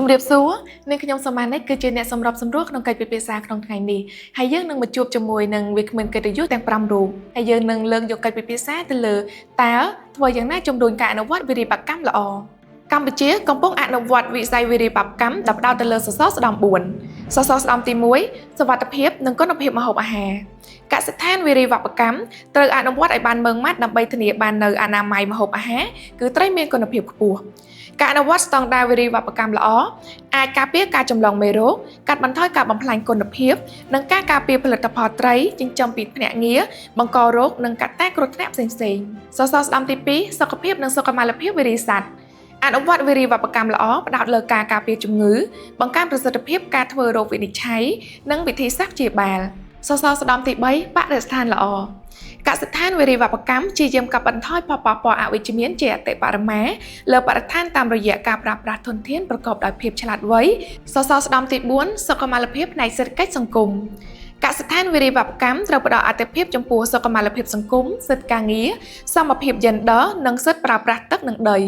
ជំរាបសួរនាងខ្ញុំសមានិកគឺជាអ្នកសម្របសម្រួលក្នុងកិច្ចពិភាក្សាក្នុងថ្ងៃនេះហើយយើងនឹងមកជួបជាមួយនឹងវាគ្មិនកិត្តិយសទាំង5រូបហើយយើងនឹងលើកយកកិច្ចពិភាក្សាទៅលើតើធ្វើយ៉ាងណាជំរុញការអនុវត្តវិរិយកម្មល្អកម្ពុជាកំពុងអនុវត្តវិស័យវិរិយកម្មដែលផ្ដោតទៅលើសសរស្តម្ភ4សសរស្តម្ភទី1សុវត្ថិភាពនិងគុណភាពម្ហូបអាហារកសិដ្ឋានវិរិយកម្មត្រូវអនុវត្តឲ្យបានម៉ឺងម៉ាត់ដើម្បីធានាបាននូវអនាម័យម្ហូបអាហារគឺត្រីមានគុណភាពខ្ពស់ការអនុវត្តស្តង់ដារវិរិយកម្មល្អអាចការពារការចម្លងមេរោគកាត់បន្ថយការបំផ្លាញគុណភាពនិងការការពារផលិតផលត្រីចិញ្ចឹមពីភ្នាក់ងារបង្ករោគនិងកត្តាគ្រោះថ្នាក់ផ្សេងៗសសរស្តម្ភទី2សុខភាពនិងសុខុមាលភាពវិរិយសត្វអនុវត្តវិរិយកម្មល្អផ្ដោតលើការការពារជំងឺបង្កើនប្រសិទ្ធភាពការធ្វើរោគវិនិច្ឆ័យនិងវិធីសាស្ត្រព្យាបាលសសរស្តម្ភទី3បរិស្ថានល្អកសិដ្ឋានវិរិយកម្មព្យាយាមកាត់បន្ថយផលប៉ះពាល់អវិជ្ជមានជាអតិបរមាលើបរិស្ថានតាមរយៈការប្រើប្រាស់ធនធានប្រកបដោយភាពឆ្លាតវៃសសរស្តម្ភទី4សុខុមាលភាពផ្នែកសេដ្ឋកិច្ចសង្គមកសិដ្ឋានវិរិយកម្មត្រូវផ្ដល់អាទិភាពចំពោះសុខុមាលភាពសង្គមសិទ្ធិការងារសមភាពយេនឌ័រនិងសិទ្ធិប្រើប្រាស់ទឹកនិងដី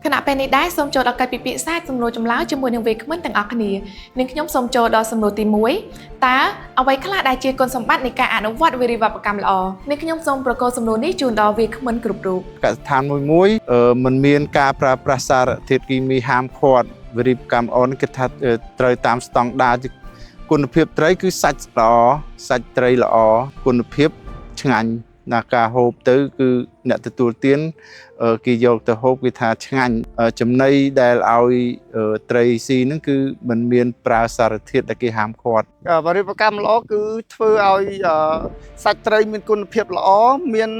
ខណៈពេលនេះដែរសូមចូលដល់កិច្ចពិភាក្សាសំណួរចម្លើយជាមួយនឹងវាគ្មិនទាំងអស់គ្នានាងខ្ញុំសូមចូលដល់សំណួរទី1តើអ្វីខ្លះដែលជាគុណសម្បត្តិនៃការអនុវត្តវិរិយកម្មល្អនាងខ្ញុំសូមប្រកល់សំណួរនេះជូនដល់វាគ្មិនគ្រប់រូប កសិដ្ឋានមួយមួយមិនមានការប្រើប្រាស់សារធាតុគីមីហាមឃាត់វិរិយកម្មល្អនេះគេថាត្រូវតាមស្តង់ដារគុណភាពត្រីគឺសាច់ល្អសាច់ត្រីល្អគុណភាពឆ្ងាញ់ណាការហូបទៅគឺអ្នកទទួលទានគេយកទៅហូបគេថាឆ្ងាញ់ចំណីដែលឲ្យត្រីស៊ីហ្នឹងគឺមិនមានប្រើសារធាតុដែលគេហាមឃាត់ បរិបកម្មល្អគឺធ្វើឲ្យសាច់ត្រីមានគុណភាពល្អមាន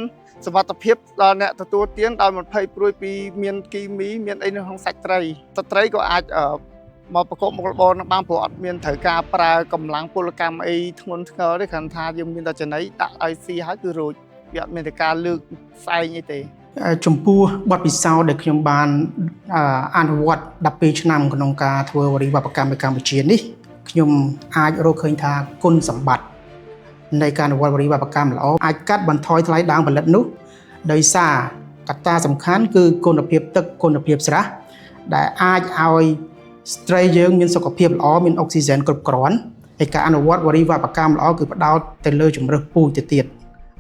សុវត្ថិភាពដល់អ្នកទទួលទានដោយមិនភ័យព្រួយពីមានគីមីមានអីនៅក្នុងសាច់ត្រីសត្វត្រីក៏អាចមកប្រកបមុខរបរនឹងបានព្រោះអត់មានត្រូវការប្រើកម្លាំងពលកម្មអីធ្ងន់ធ្ងរទេគ្រាន់ថាយើងមានតែចំណីដាក់ឲ្យស៊ីហើយគឺរួចវាអត់មានតែការលើកស្អែងអីទេ ចំពោះបទពិសោធន៍ដែលខ្ញុំបានអនុវត្ត12ឆ្នាំក្នុងការធ្វើវរីវប្បកម្មនៅកម្ពុជានេះខ្ញុំអាចរកឃើញថាគុណសម្បត្តិនៃការអនុវត្តវរីវប្បកម្មល្អអាចកាត់បន្ថយថ្លៃដើមផលិតនោះដោយសារកត្តាសំខាន់គឺគុណភាពទឹកគុណភាពស្រះដែលអាចឲ្យស្ត្រីយើងមានសុខភាពល្អមានអុកស៊ីហ្សែនគ្រប់គ្រាន់ហើយការអនុវត្តវរីវប្បកម្មល្អគឺផ្ដោតទៅលើជំរើសពូជទៅទៀត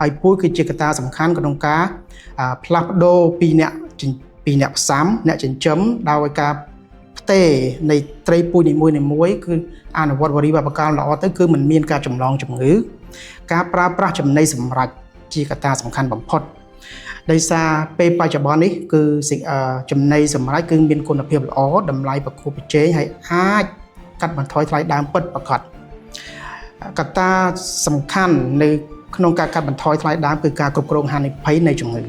ហើយពូជគឺជាកត្តាសំខាន់ក្នុងការ ផ្លាស់ប្ដូរពីអ្នកផ្សំអ្នកចិញ្ចឹមដោយការផ្ទេរនៃត្រីពូជនីមួយៗគឺអនុវត្តវរីវប្បកម្មល្អទៅគឺមិនមានការចម្លងជំងឺ ការប្រើប្រាស់ចំណីសម្រាប់ជាកត្តាសំខាន់បំផុតដោយសារពេលបច្ចុប្បន្ននេះគឺសិអឺចំណីសម្រាប់គឺមានគុណភាពល្អតម្លៃប្រកួតប្រជែងហើយអាចកាត់បន្ថយថ្លៃដើមពិតប្រាកដកត្តាសំខាន់នៅក្នុងការកាត់បន្ថយថ្លៃដើមគឺការគ្រប់គ្រងហានិភ័យនៃជំងឺ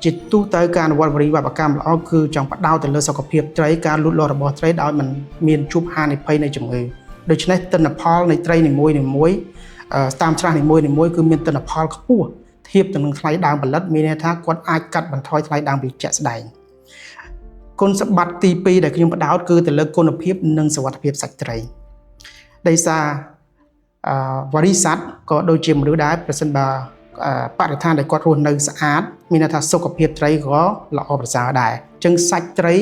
ជាទូទៅការអនុវត្តវរីវប្បកម្មល្អគឺចង់ផ្ដោតទៅលើសុខភាពត្រីការលូតលាស់របស់ត្រីដោយមិនមានជួបហានិភ័យនៃជំងឺដូច្នេះទិន្នផលនៃត្រីនីមួយៗតាមស្រះនីមួយៗគឺមានទិន្នផលខ្ពស់ធៀបទៅនឹងថ្លៃដើមផលិតមានន័យថាគាត់អាចកាត់បន្ថយថ្លៃដើមផលិតជាក់ស្ដែងគុណសម្បត្តិទី2ដែលខ្ញុំផ្ដោតគឺទៅលើគុណភាពនិងសុវត្ថិភាពសាច់ត្រីដោយសារវរីសត្វក៏ដូចជាមនុស្សដែរប្រសិនបើបរិស្ថានដែលគាត់រស់នៅស្អាតមានន័យថាសុខភាពត្រីក៏ល្អប្រសើរដែរអញ្ចឹងសាច់ត្រី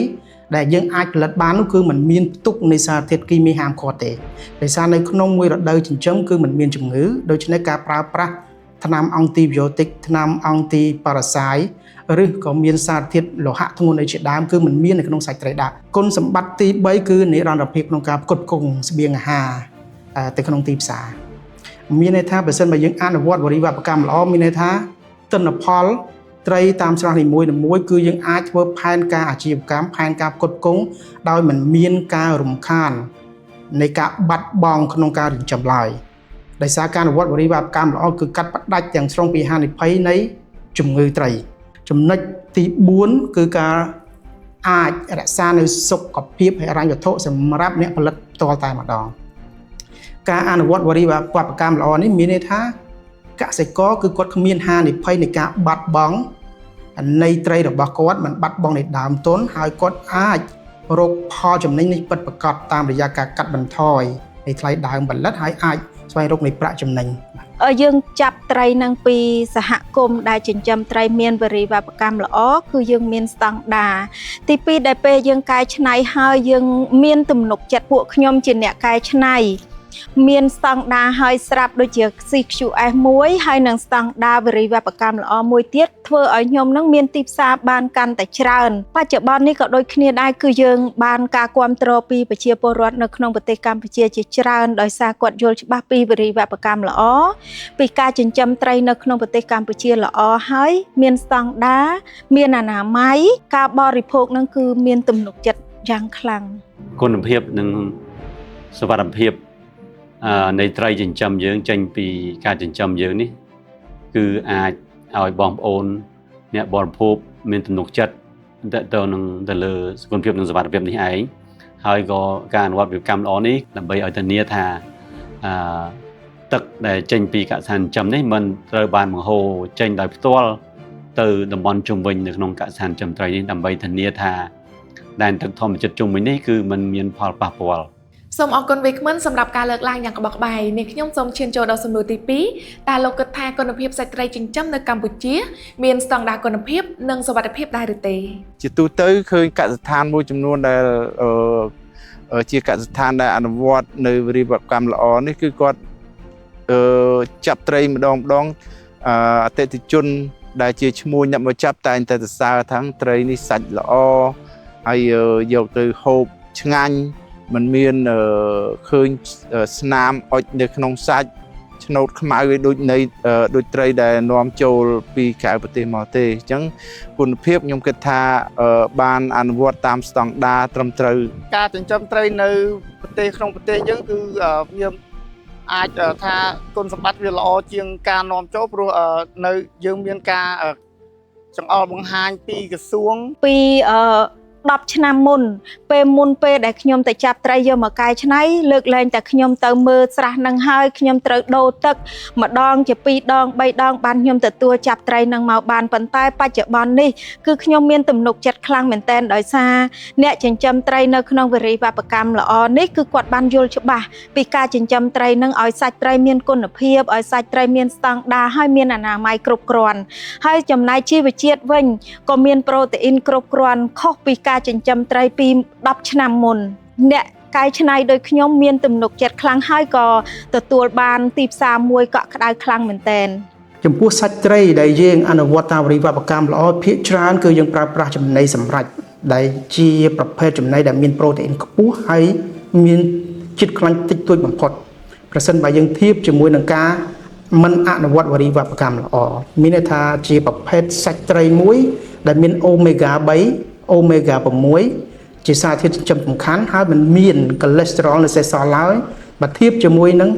ដែលយើងអាចផលិតបាននោះគឺมันមានផ្ទុកនៃសារធាតុគីមីហាមឃាត់ទេដោយសារនៅក្នុងមួយរដូវចិញ្ចឹមគឺมันមានជំងឺដូច្នេះការប្រើប្រាស់ថ្នាំអង់ទីប៊ីយោទិកថ្នាំអង់ទីប៉ារ៉ាសាយឬក៏មានសារធាតុលោហៈធ្ងន់អីជាដើមគឺมันមាននៅក្នុងសាច់ត្រីដែរគុណសម្បត្តិទី3គឺនិរន្តរភាពក្នុងការផ្គត់ផ្គង់ស្បៀងអាហារទៅក្នុងទីផ្សារ មានន័យថាបើសិនបើយើងអនុវត្តវរីវប្បកម្មល្អមានន័យថាទិន្នផលត្រីតាមស្រះនីមួយៗគឺយើងអាចធ្វើផែនការអាជីវកម្មផែនការផ្គត់ផ្គង់ដោយមិនមានការរំខាននៃការបាត់បង់ក្នុងការចិញ្ចឹមឡើយដោយសារការអនុវត្តវរីវប្បកម្មល្អគឺកាត់ផ្ដាច់ទាំងស្រុងពីហានិភ័យនៃជំងឺត្រី ចំណុចទី4គឺការអាចរក្សានៅសុខភាពហិរញ្ញវត្ថុសម្រាប់អ្នកផលិតផ្ទាល់តែម្ដង ការអនុវត្តវរីវប្បកម្មល្អនេះមានន័យថាកសិករគឺគាត់គ្មានហានិភ័យនៃការបាត់បង់នៃត្រីរបស់គាត់មិនបាត់បង់នៃដើមទុនហើយគាត់អាចរកផលចំណេញនេះពិតប្រាកដតាមរយៈការកាត់បន្ថយនៃថ្លៃដើមផលិតហើយអាចស្វែងរកនៃប្រាក់ចំណេញបាទ។ យើងចាប់ត្រីនឹងពីសហគមន៍ដែលចិញ្ចឹមត្រីមានវារីវប្បកម្មល្អគឺយើងមានស្តង់ដារទី2ដែលពេលយើងកែច្នៃហើយយើងមានទំនុកចិត្តពួកខ្ញុំជាអ្នកកែច្នៃមានស្តង់ដារហើយស្រាប់ដូចជា CQS មួយហើយនិងស្តង់ដារវារីវប្បកម្មល្អមួយទៀតធ្វើឲ្យខ្ញុំនឹងមានទីផ្សារបានកាន់តែច្រើនបច្ចុប្បន្ននេះក៏ដូចគ្នាដែរគឺយើងបានការគ្រប់គ្រងពីប្រជាពលរដ្ឋនៅក្នុងប្រទេសកម្ពុជាជាច្រើនដោយសារគាត់យល់ច្បាស់ពីវារីវប្បកម្មល្អពីការចិញ្ចឹមត្រីនៅក្នុងប្រទេសកម្ពុជាល្អហើយមានស្តង់ដារមានអនាម័យការបរិភោគនឹងគឺមានទំនុកចិត្តយ៉ាងខ្លាំង គុណភាពនិងសុវត្ថិភាពនៃត្រីចិញ្ចឹមយើងចេញពីការចិញ្ចឹមយើងនេះគឺអាចឲ្យបងប្អូនអ្នកបរិភោគមានទំនុកចិត្តទៅនឹងទៅលើគុណភាពនិងសុវត្ថិភាពនេះឯងហើយក៏ការអនុវត្តវិកម្មល្អនេះដើម្បីឲ្យធានាថាអឺទឹកដែលចេញពីកសិដ្ឋានចិញ្ចឹមនេះមិនត្រូវបានបង្ហូរចេញដោយផ្ទាល់ទៅតំបន់ជុំវិញនៅក្នុងកសិដ្ឋានចិញ្ចឹមត្រីនេះដើម្បីធានាថាដែនទឹកធម្មជាតិជុំវិញនេះគឺมันមានផលប៉ះពាល់ សូមអរគុណវាគ្មិនសម្រាប់ការលើកឡើងយ៉ាងក្បោះក្បាយនេះខ្ញុំសូមឈានចូលដល់សំណួរទី2តើលោកគិតថាគុណភាពសាច់ត្រីចិញ្ចឹមនៅកម្ពុជាមានស្តង់ដារគុណភាពនិងសុវត្ថិភាពដែរឬទេ ជាទូទៅឃើញកសិដ្ឋានមួយចំនួនដែលអឺជាកសិដ្ឋានដែលអនុវត្តនៅវារីវប្បកម្មល្អនេះគឺគាត់អឺចាប់ត្រីម្ដងម្ដងអតិថិជនដែលជាឈ្មួញអ្នកមកចាប់តែងតែសរសើរថាត្រីនេះសាច់ល្អហើយយកទៅហូបឆ្ងាញ់มันមានឃើញស្នាមអុចនៅក្នុងសាច់ឆ្នោតខ្មៅឲ្យដូចនៃដូចត្រីដែលនាំចូលពីក្រៅប្រទេសមកទេអញ្ចឹងគុណភាពខ្ញុំគិតថាបានអនុវត្តតាមស្តង់ដារត្រឹមត្រូវ ការចិញ្ចឹមត្រីនៅប្រទេសក្នុងប្រទេសយើងគឺវាអាចថាគុណសម្បត្តិវាល្អជាងការនាំចូលព្រោះនៅយើងមានការចង្អុលបង្ហាញពីក្រសួង ពី10ឆ្នាំមុនពេលមុនពេលដែលខ្ញុំទៅចាប់ត្រីយកមកកែច្នៃលើកលែងតែខ្ញុំទៅមើលស្រះនឹងហើយខ្ញុំត្រូវដូរទឹកម្ដងជា2ដង3ដងបានខ្ញុំទទួលចាប់ត្រីនឹងមកបានប៉ុន្តែបច្ចុប្បន្ននេះគឺខ្ញុំមានទំនុកចិត្តខ្លាំងមែនទែនដោយសារអ្នកចិញ្ចឹមត្រីនៅក្នុងវារីវប្បកម្មល្អនេះគឺគាត់បានយល់ច្បាស់ពីការចិញ្ចឹមត្រីនឹងឲ្យសាច់ត្រីមានគុណភាពឲ្យសាច់ត្រីមានស្តង់ដារហើយមានអនាម័យគ្រប់គ្រាន់ហើយចំណែកជីវជាតិវិញក៏មានប្រូតេអ៊ីនគ្រប់គ្រាន់ខុសពីការចិញ្ចឹមត្រីពី10ឆ្នាំមុនអ្នកកែច្នៃដោយខ្ញុំមានទំនុកចិត្តខ្លាំងហើយក៏ទទួលបានទីផ្សារមួយកក់ក្ដៅខ្លាំងមែនទែន ចំពោះសាច់ត្រីដែលយើងអនុវត្តតាមវារីវប្បកម្មល្អភាគច្រើនគឺយើងប្រើប្រាស់ចំណីសម្រេចដែលជាប្រភេទចំណីដែលមានប្រូតេអ៊ីនខ្ពស់ហើយមានជាតិខ្លាញ់តិចតួចបំផុតប្រសិនបើយើងធៀបជាមួយនឹងការមិនអនុវត្តវារីវប្បកម្មល្អមានន័យថាជាប្រភេទសាច់ត្រីមួយដែលមានអូមេហ្គា3អូមេហ្គា6ជាសារធាតុចិញ្ចឹមសំខាន់ហើយមិនមានកូលេស្តេរ៉ុលនៅសេសសល់ឡើយបើធៀបជាមួយនឹង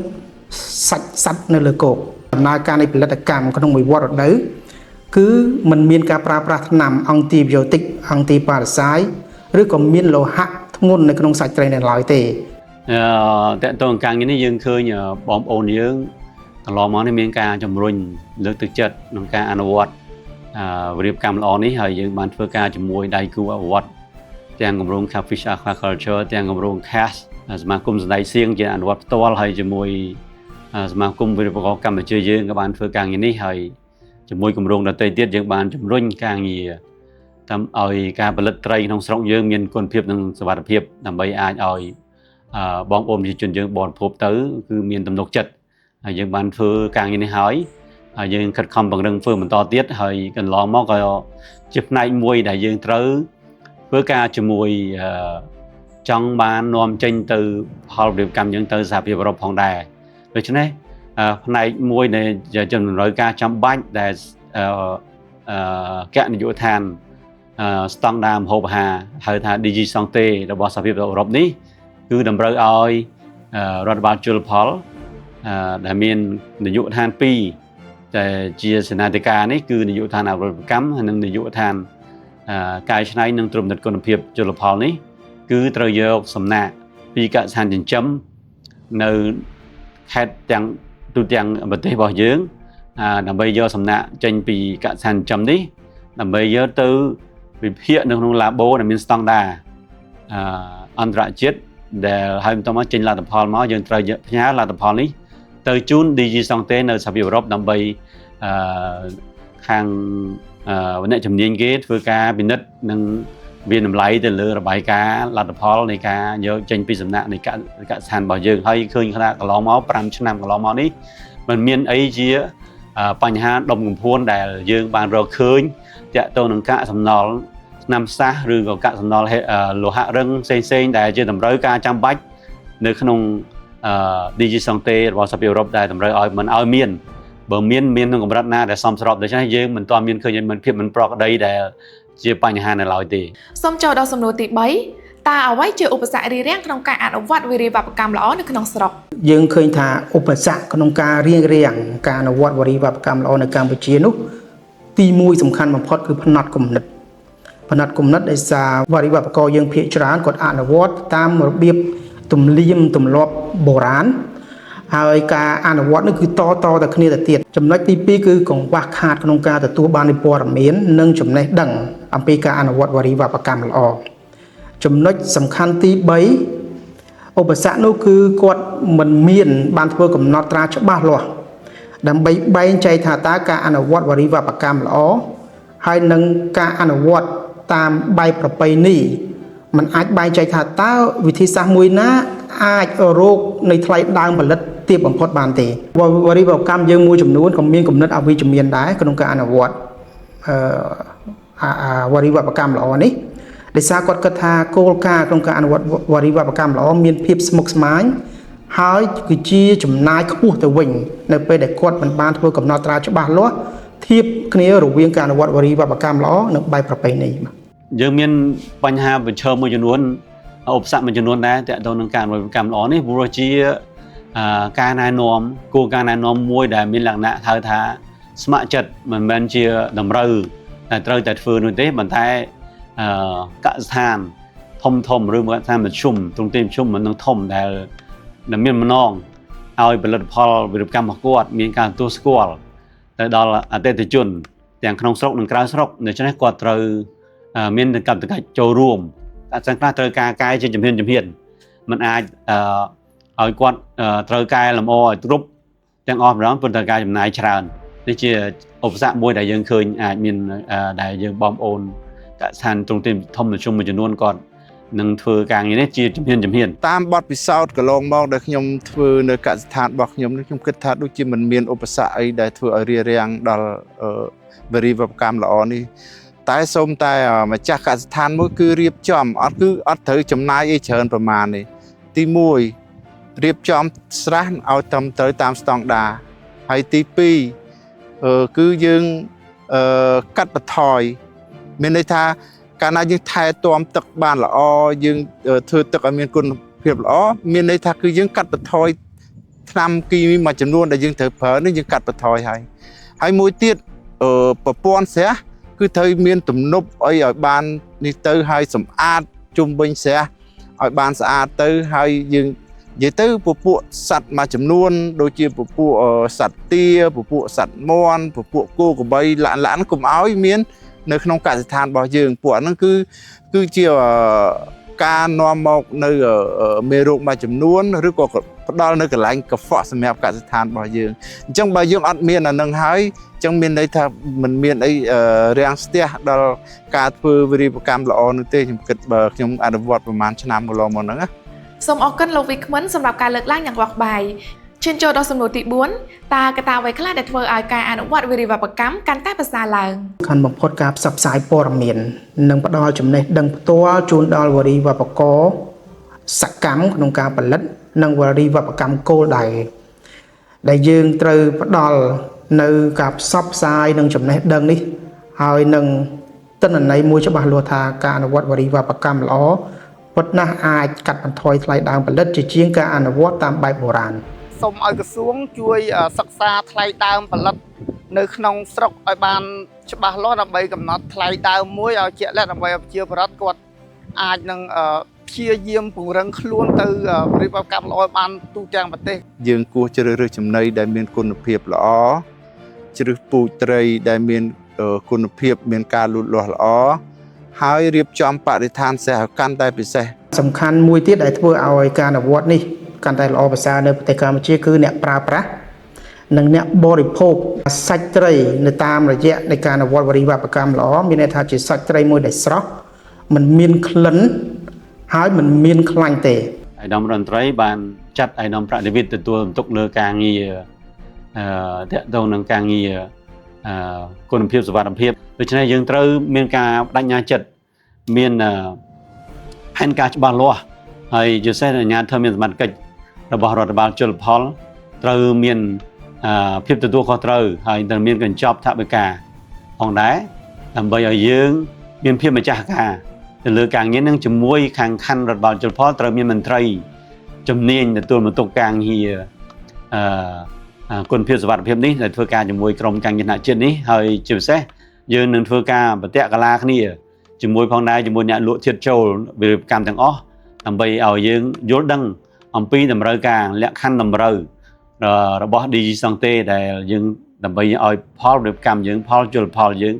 សាច់សត្វនៅលើគោកដំណើរការនៃផលិតកម្មក្នុងមួយវដ្តរដូវគឺมันមានការប្រើប្រាស់ថ្នាំអង់ទីប៊ីយោទិកអង់ទីប៉ារ៉ាសាយឬក៏មានលោហៈធ្ងន់នៅក្នុងសាច់ត្រីនៅឡើយទេ អឺតកតងការងារនេះយើងឃើញបងប្អូនយើងកន្លងមកនេះមានការជំរុញលើកទឹកចិត្តក្នុងការអនុវត្តអឺរៀបកម្មល្អនេះហើយយើងបានធ្វើការជាមួយដៃគូអនុវត្តទាំងគម្រោង Fish Aquaculture ទាំងគម្រោង CAS សមាគមសណ្ដែកសៀងជាអនុវត្តផ្ទាល់ហើយជាមួយសមាគមវិរិយករកម្ពុជាយើងក៏បានធ្វើការងារនេះហើយជាមួយគម្រោងដទៃទៀតយើងបានជំរុញការងារតាមឲ្យការផលិតត្រីក្នុងស្រុកយើងមានគុណភាពនិងសុវត្ថិភាពដើម្បីអាចឲ្យបងប្អូនប្រជាជនយើងបរិភោគទៅគឺមានទំនុកចិត្តហើយយើងបានធ្វើការងារនេះហើយហើយយើងខិតខំពង្រឹងធ្វើបន្តទៀតហើយកន្លងមកក៏ជាផ្នែកមួយដែលយើងត្រូវធ្វើការជាមួយចង់បាននាំចេញទៅផលផលិតកម្មយើងទៅសហភាពអឺរ៉ុបផងដែរដូច្នេះផ្នែកមួយដែលជាតម្រូវការចាំបាច់ដែលអឺគណៈនាយកដ្ឋានស្តង់ដារម្ហូបអាហារហៅថា DG Santé របស់សហភាពអឺរ៉ុបនេះគឺតម្រូវឲ្យរដ្ឋបាលជលផលដែលមាននាយកដ្ឋាន2តែជាសេនាធិការនេះគឺនាយកដ្ឋានអភិវឌ្ឍកម្មនិងនាយកដ្ឋានកែច្នៃនិងត្រួតពិនិត្យគុណភាពជលផលនេះគឺត្រូវយកសំណាកពីកសិដ្ឋានចិញ្ចឹមនៅខេត្តទាំងទូទាំងប្រទេសរបស់យើងដើម្បីយកសំណាកចេញពីកសិដ្ឋានចិញ្ចឹមនេះដើម្បីយកទៅវិភាគនៅក្នុងឡាបូដែលមានស្តង់ដារអន្តរជាតិដែលហើយបន្តមកចេញលទ្ធផលមកយើងត្រូវផ្ញើលទ្ធផលនេះទៅ ទៅជូន DG Santé នៅសហភាពអឺរ៉ុបដើម្បីអឺខាងអឺអ្នកជំនាញគេធ្វើការពិនិត្យនិងវាយតម្លៃទៅលើរបាយការណ៍លទ្ធផលនៃការយកចេញពីសំណាក់នៃកកសិដ្ឋានរបស់យើងហើយឃើញថាកន្លងមក5ឆ្នាំកន្លងមកនេះมันមានអីជាបញ្ហាដុំកំភួនដែលយើងបានរកឃើញតាក់ទងនឹងកាកសំណល់ថ្នាំសាសឬក៏កាកសំណល់លោហៈរឹងផ្សេងៗដែលជាតម្រូវការចាំបាច់នៅក្នុង DG Santé របស់សហភាពអឺរ៉ុបដែលតម្រូវឲ្យមិនឲ្យមានបើមានមានក្នុងកម្រិតណាដែលសមស្របដូច្នេះយើងមិនទាន់មានឃើញមានភាពមិនប្រក្រតីដែលជាបញ្ហានៅឡើយទេ សូមចូលដល់សំណួរទី3តើអ្វីជាឧបសគ្គរារាំងក្នុងការអនុវត្តវារីវប្បកម្មល្អនៅក្នុងស្រុក យើងឃើញថាឧបសគ្គក្នុងការរៀងរាំងការអនុវត្តវរីវប្បកម្មល្អនៅកម្ពុជានោះទីមួយសំខាន់បំផុតគឺផ្នត់គំនិតផ្នត់គំនិតដោយសារវរីវប្បករយើងភាគច្រើនគាត់អនុវត្តតាមរបៀបទំនៀមទម្លាប់បុរាណហើយការអនុវត្តនោះគឺតតទៅគ្នាទៅទៀតចំណុចទី2គឺកង្វះខាតក្នុងការទទួលបាននូវព័ត៌មាននិងចំណេះដឹងអំពីការអនុវត្តវរីវប្បកម្មល្អចំណុចសំខាន់ទី3ឧបសគ្គនោះគឺគាត់មិនមានបានធ្វើកំណត់ត្រាច្បាស់លាស់ដើម្បីបែងចែកថាតើការអនុវត្តវរីវប្បកម្មល្អហើយនឹងការអនុវត្តតាមបែបប្រពៃណីมันអាចបែងចែកថាតើវិធីសាស្ត្រមួយណាអាចរកនៃថ្លៃដើមផលិតទាបបំផុតបានទេវរីវប្បកម្មយើងមួយចំនួនក៏មានគំនិតអវិជ្ជមានដែរក្នុងការអនុវត្តអឺវរីវប្បកម្មល្អនេះដោយសារគាត់គិតថាគោលការណ៍ក្នុងការអនុវត្តវរីវប្បកម្មល្អមានភាពស្មុគស្មាញហើយគឺជាចំណាយខ្ពស់ទៅវិញនៅពេលដែលគាត់មិនបានធ្វើកំណត់ត្រាច្បាស់លាស់ធៀបគ្នារវាងការអនុវត្តវរីវប្បកម្មល្អនិងបែបប្រពៃណីបាទ យើងមានបញ្ហាប្រឈមមួយចំនួនឧបសគ្គមួយចំនួនដែរទាក់ទងនឹងការអនុវត្តកម្មល្អនេះព្រោះជាការណែនាំគោលការណ៍ណែនាំមួយដែលមានលក្ខណៈហៅថាស្ម័គ្រចិត្តមិនមែនជាតម្រូវតែត្រូវតែធ្វើនោះទេប៉ុន្តែកសិដ្ឋានធំធំឬមកឋានមធ្យមទ្រង់ទ្រាយមធ្យមមិននឹងធំដែលមានម្នងឲ្យផលិតផលវិរិយកម្មរបស់គាត់មានការទទួលស្គាល់ទៅដល់អតិថិជនទាំងក្នុងស្រុកនិងក្រៅស្រុកដូច្នេះគាត់ត្រូវមានកម្មតកិច្ចចូលរួមតែខ្លះត្រូវការកែជាជំហានជំហានมันអាចឲ្យគាត់ត្រូវកែលម្អឲ្យគ្រប់ទាំងអស់ម្ដងប៉ុន្តែការចំណាយច្រើននេះជាឧបសគ្គមួយដែលយើងឃើញអាចមានដែលយើងបងប្អូនកសិដ្ឋានទ្រង់ទ្រាយធំមធ្យមមួយចំនួនគាត់នឹងធ្វើការងារនេះជាជំហានជំហាន តាមបទពិសោធន៍កន្លងមកដែលខ្ញុំធ្វើនៅកសិដ្ឋានរបស់ខ្ញុំនេះខ្ញុំគិតថាដូចជាមិនមានឧបសគ្គអីដែលធ្វើឲ្យរារាំងដល់វរីវប្បកម្មល្អនេះតែសូមតែម្ចាស់កសិដ្ឋានមួយគឺរៀបចំអត់គឺអត់ត្រូវចំណាយអីច្រើនប្រមាណទេទី1រៀបចំស្រះឲ្យត្រឹមត្រូវតាមស្តង់ដារហើយទី2គឺយើងកាត់បន្ថយមានន័យថាកាលណាយើងថែទាំទឹកបានល្អយើងធ្វើទឹកឲ្យមានគុណភាពល្អមានន័យថាគឺយើងកាត់បន្ថយថ្នាំគីមីមួយចំនួនដែលយើងត្រូវប្រើនេះយើងកាត់បន្ថយហើយហើយមួយទៀតប្រព័ន្ធស្រះគឺត្រូវមានទំនប់អីឲ្យបាននេះទៅហើយសម្អាតជុំវិញស្រះឲ្យបានស្អាតទៅហើយយើងនិយាយទៅពពួកសត្វមួយចំនួនដូចជាពពួកសត្វទាពពួកសត្វមាន់ពពួកគោក្របីលាក់លាក់កុំឲ្យមាននៅក្នុងកសិដ្ឋានរបស់យើងពួកហ្នឹងគឺជាការនាំមកនៅមេរោគមួយចំនួនឬក៏ផ្ដល់នៅកន្លែងកខ្វក់សម្រាប់កសិដ្ឋានរបស់យើងអញ្ចឹងបើយើងអត់មានអានឹងហើយអញ្ចឹងមានន័យថាมันមានអីរាំងស្ទះដល់ការធ្វើវិរិយកម្មល្អនោះទេខ្ញុំគិតបើខ្ញុំអនុវត្តប្រហែលឆ្នាំកន្លងមកហ្នឹងណា សូមអរគុណលោកវិក្មិនសម្រាប់ការលើកឡើងយ៉ាងវាស់បាយឈានចូលដល់សំណួរទី4តើកត្តាអ្វីខ្លះដែលធ្វើឲ្យការអនុវត្តវិរិយកម្មកាន់តែប្រសើរឡើង សំខាន់បំផុតការផ្សព្វផ្សាយព័ត៌មាននិងផ្ដល់ចំណេះដឹងផ្ទាល់ជូនដល់វរីវប្បករសកម្មក្នុងការផលិតនិងវរីវប្បកម្មគោលដៅដែលយើងត្រូវផ្ដល់នៅការផ្សព្វផ្សាយនិងចំណេះដឹងនេះហើយនឹងទិន្នន័យមួយច្បាស់លាស់ថាការអនុវត្តវរីវប្បកម្មល្អពិតណាស់អាចកាត់បន្ថយថ្លៃដើមផលិតជាជាងការអនុវត្តតាមបែបបុរាណ សូមឲ្យក្រសួងជួយសិក្សាថ្លៃដើមផលិតនៅក្នុងស្រុកឲ្យបានច្បាស់លាស់ដើម្បីកំណត់ថ្លៃដើមមួយឲ្យជាក់លាក់ដើម្បីឲ្យប្រជាពលរដ្ឋគាត់អាចនឹងព្យាយាមពង្រឹងខ្លួនទៅរៀបកម្មល្អឲ្យបានទូទាំងប្រទេស យើងគួរជ្រើសរើសចំណីដែលមានគុណភាពល្អជ្រើសពូជត្រីដែលមានគុណភាពមានការលូតលាស់ល្អហើយរៀបចំបរិស្ថានស្រះឲ្យកាន់តែពិសេស សំខាន់មួយទៀតដែលធ្វើឲ្យការអនុវត្តនេះកាន់តែល្អប្រសើរនៅប្រទេសកម្ពុជាគឺអ្នកប្រើប្រាស់ និងអ្នកបរិភោគសាច់ត្រីនៅតាមរយៈនៃការអនុវត្តវារីវប្បកម្មល្អមានន័យថាជាសាច់ត្រីមួយដែលស្រស់មិនមានក្លិនហើយមិនមានខ្លាញ់ទេ ឯកឧត្តមរដ្ឋមន្ត្រីបានចាត់ឯកឧត្តមប្រាក់ដេវីតទទួលបន្ទុកលើការងារអឺតាក់ទងនឹងការងារអឺគុណភាពសុវត្ថិភាពដូច្នេះយើងត្រូវមានការបដិញ្ញាចិត្តមានអឺផែនការច្បាស់លាស់ហើយជាពិសេសអាជ្ញាធរមានសមត្ថកិច្ចរបស់រដ្ឋបាលជលផលត្រូវមានអឺភាពទទួលខុសត្រូវហើយត្រូវមានកញ្ចប់ថវិកាផងដែរដើម្បីឲ្យយើងមានភាពម្ចាស់ការទៅលើការងារនឹងជាមួយខាងខណ្ឌរដ្ឋបាលជលផលត្រូវមានមន្ត្រីជំនាញទទួលបន្ទុកការងារអឺគុណភាពសុវត្ថិភាពនេះដែលធ្វើការជាមួយក្រុមការងារថ្នាក់ជាតិនេះហើយជាពិសេសយើងនឹងធ្វើការបតិកលាគ្នាជាមួយផងដែរជាមួយអ្នកលក់ធាតុចូលវិរិយកម្មទាំងអស់ដើម្បីឲ្យយើងយល់ដឹងអំពីតម្រូវការលក្ខខណ្ឌតម្រូវរបស់ DG Santé ដែលយើងដើម្បីឲ្យផលវិរិយកម្មយើងផលជលផលយើង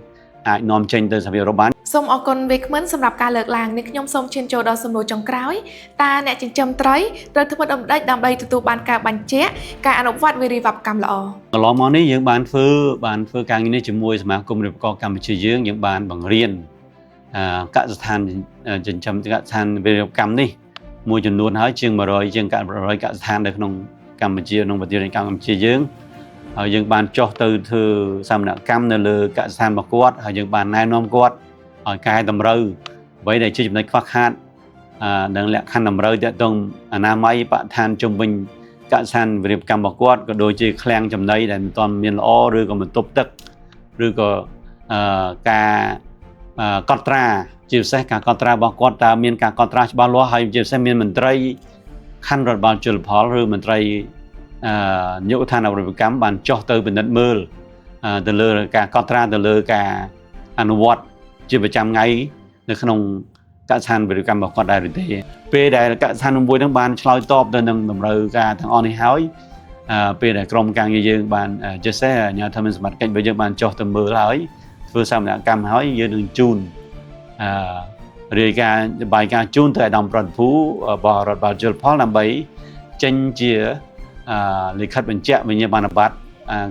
អាចនាំចេញទៅសហភាពអឺរ៉ុបបាន សូមអរគុណវាគ្មិនសម្រាប់ការលើកឡើងនេះខ្ញុំសូមឈានចូលដល់សំណួរចុងក្រោយតើអ្នកចិញ្ចឹមត្រីត្រូវធ្វើដូចម្តេចដើម្បីទទួលបានការបញ្ជាក់ការអនុវត្តវារីវប្បកម្មល្អ កន្លងមកនេះយើងបានធ្វើបានធ្វើការងារនេះជាមួយសមាគមរៀបករកម្ពុជាយើងយើងបានបង្រៀនអឺកសិដ្ឋានចិញ្ចឹមកសិដ្ឋានវិរិយកម្មនេះមួយចំនួនហើយជាង100ជាង100កសិដ្ឋាននៅក្នុងកម្ពុជាក្នុងប្រទេសកម្ពុជាយើងហើយយើងបានចុះទៅធ្វើសកម្មកម្មនៅលើកសិដ្ឋានរបស់គាត់ហើយយើងបានណែនាំគាត់ឲ្យកែតម្រូវអ្វីដែលជាចំណុចខ្វះខាតអឺនិងលក្ខខណ្ឌតម្រូវទាក់ទងអនាម័យបរិស្ថានជុំវិញកសិដ្ឋានវិរិយកម្មរបស់គាត់ក៏ដូចជាឃ្លាំងចំណីដែលមិនទាន់មានល្អឬក៏បន្ទប់ទឹកឬក៏អឺការកត់ត្រាជាពិសេសការកត់ត្រារបស់គាត់តើមានការកត់ត្រាច្បាស់លាស់ហើយជាពិសេសមានមន្ត្រីខណ្ឌរដ្ឋបាលជលផលឬមន្ត្រីអឺនាយកដ្ឋានអរិយកម្មបានចុះទៅពិនិត្យមើលទៅលើការកត់ត្រាទៅលើការអនុវត្តជាប្រចាំថ្ងៃនៅក្នុងកសិដ្ឋានវិរិយកម្មរបស់គាត់ដែរឬទេពេលដែលកសិដ្ឋានមួយហ្នឹងបានឆ្លើយតបទៅនឹងតម្រូវការទាំងអស់នេះហើយពេលដែលក្រុមការងារយើងបានជាពិសេសអាជ្ញាធរមានសមត្ថកិច្ចរបស់យើងបានចុះទៅមើលហើយធ្វើសកម្មកម្មហើយយើងនឹងជូនអឺរាយការណ៍បាយការណ៍ជូនទៅអាដាមប្រតិភូរបស់រដ្ឋបាលជលផលដើម្បីចេញជាលិខិតបញ្ជាក់វិញ្ញាបនបត្រ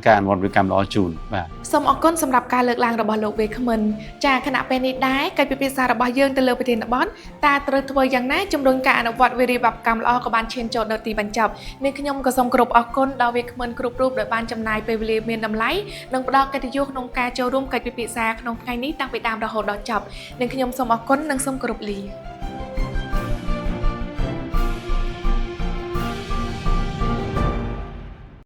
ការអនុវត្តវិកម្មល្អជូនបាទ សូមអរគុណសម្រាប់ការលើកឡើងរបស់លោកវេគ្មិនចាខណៈពេលនេះដែរកិច្ចពិភាក្សារបស់យើងទៅលើប្រធានបទតើត្រូវធ្វើយ៉ាងណាជំរុញការអនុវត្តវិរិយកម្មល្អក៏បានឈានចូលដល់ទីបញ្ចប់នេះខ្ញុំក៏សូមគោរពអរគុណដល់វាគ្មិនគ្រប់រូបដែលបានចំណាយពេលវេលាមានតម្លៃនិងផ្ដល់កិត្តិយសក្នុងការចូលរួមកិច្ចពិភាក្សាក្នុងថ្ងៃនេះតាំងពីដើមរហូតដល់ចប់និងខ្ញុំសូមអរគុណនិងសូមគោរពលា។